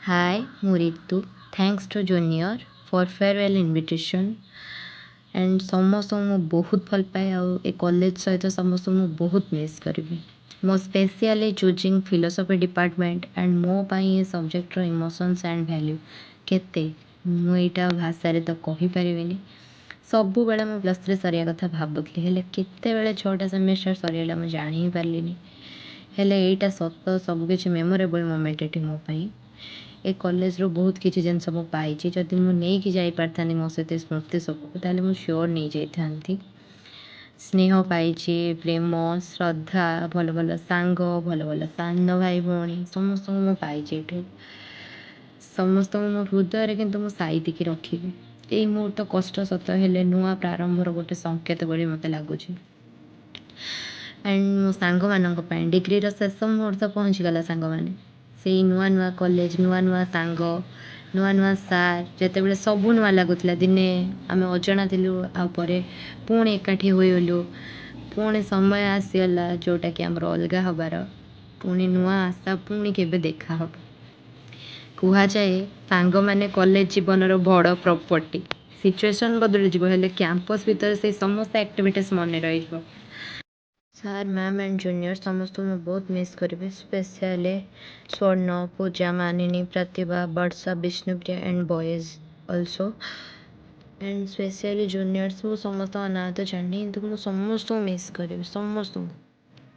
ହାଏ, ମୁଁ Ritu. Thanks to junior for farewell invitation and ସମସ୍ତଙ୍କୁ ମୁଁ ବହୁତ ଭଲ ପାଏ ଆଉ ଏ କଲେଜ ସହିତ ସମସ୍ତଙ୍କୁ ମୁଁ ବହୁତ ମିସ୍ କରିବି। ମୁଁ specially choosing philosophy department and ମୋ ପାଇଁ ଏ ସବଜେକ୍ଟର ଇମୋସନ୍ସ ଆଣ୍ଡ ଭ୍ୟାଲ୍ୟୁ କେତେ, ମୁଁ ଏଇଟା ଭାଷାରେ ତ କହିପାରିବିନି। ସବୁବେଳେ ମୁଁ +3 ସରିବା କଥା ଭାବୁଥିଲି, ହେଲେ କେତେବେଳେ 6ଟା ସେମିଷ୍ଟାର ସରିଗଲା, ମୁଁ ଜାଣି ହିଁ ପାରିଲିନି। ହେଲେ ଏଇଟା ସତ, ସବୁକିଛି ମେମୋରେବଲ୍ ମୋମେଣ୍ଟ ଏଠି ମୋ ପାଇଁ। ଏ କଲେଜରୁ ବହୁତ କିଛି ଜିନିଷ ମୁଁ ପାଇଛି। ଯଦି ମୁଁ ନେଇକି ଯାଇପାରିଥାନ୍ତି ମୋ ସହିତ ସ୍ମୃତି ସବୁକୁ, ତାହେଲେ ମୁଁ ସିଓର ନେଇଯାଇଥାନ୍ତି। ସ୍ନେହ ପାଇଛି, ପ୍ରେମ, ଶ୍ରଦ୍ଧା, ଭଲ ଭଲ ସାଙ୍ଗ, ଭଲ ଭଲ ସାନ ଭାଇ ଭଉଣୀ, ସମସ୍ତଙ୍କୁ ମୁଁ ପାଇଛି ଏଠୁ। ସମସ୍ତଙ୍କୁ ମୋ ହୃଦୟରେ କିନ୍ତୁ ମୁଁ ସାଇତିକି ରଖିବି। ଏଇ ମୁହୂର୍ତ୍ତ କଷ୍ଟ ସତ, ହେଲେ ନୂଆ ପ୍ରାରମ୍ଭର ଗୋଟେ ସଂକେତ ଭଳି ମୋତେ ଲାଗୁଛି। ଆଣ୍ଡ ମୋ ସାଙ୍ଗମାନଙ୍କ ପାଇଁ ଡିଗ୍ରୀର ଶେଷ ମୁହୂର୍ତ୍ତ ପହଞ୍ଚିଗଲା। ସାଙ୍ଗମାନେ, ସେଇ ନୂଆ ନୂଆ କଲେଜ, ନୂଆ ନୂଆ ସାଙ୍ଗ, ନୂଆ ନୂଆ ସାର୍, ଯେତେବେଳେ ସବୁ ନୂଆ ଲାଗୁଥିଲା। ଦିନେ ଆମେ ଅଜଣା ଥିଲୁ, ଆଉ ପରେ ପୁଣି ଏକାଠି ହୋଇଗଲୁ। ପୁଣି ସମୟ ଆସିଗଲା ଯେଉଁଟାକି ଆମର ଅଲଗା ହେବାର। ପୁଣି ନୂଆ ଆଶା, ପୁଣି କେବେ ଦେଖା ହେବ। କୁହାଯାଏ, ସାଙ୍ଗମାନେ କଲେଜ ଜୀବନର ବଡ଼ ପ୍ରପର୍ଟି। ସିଚୁଏସନ୍ ବଦଳିଯିବ, ହେଲେ କ୍ୟାମ୍ପସ୍ ଭିତରେ ସେଇ ସମସ୍ତ ଆକ୍ଟିଭିଟିସ୍ ମନେ ରହିଯିବ। ସାର୍, ମ୍ୟାମ୍ ଆଣ୍ଡ ଜୁନିୟର, ସମସ୍ତଙ୍କୁ ମୁଁ ବହୁତ ମିସ୍ କରିବି। ସ୍ପେଶିଆଲି ସ୍ୱର୍ଣ୍ଣ, ପୂଜା, ମାନିନୀ, ପ୍ରତିଭା, ବର୍ଷା, Bishnupriya and boys also and specially juniors। ମୁଁ ସମସ୍ତଙ୍କ ନାଁ ତ ଜାଣିନି, କିନ୍ତୁ ମୁଁ ସମସ୍ତଙ୍କୁ ମିସ୍ କରିବି, ସମସ୍ତଙ୍କୁ।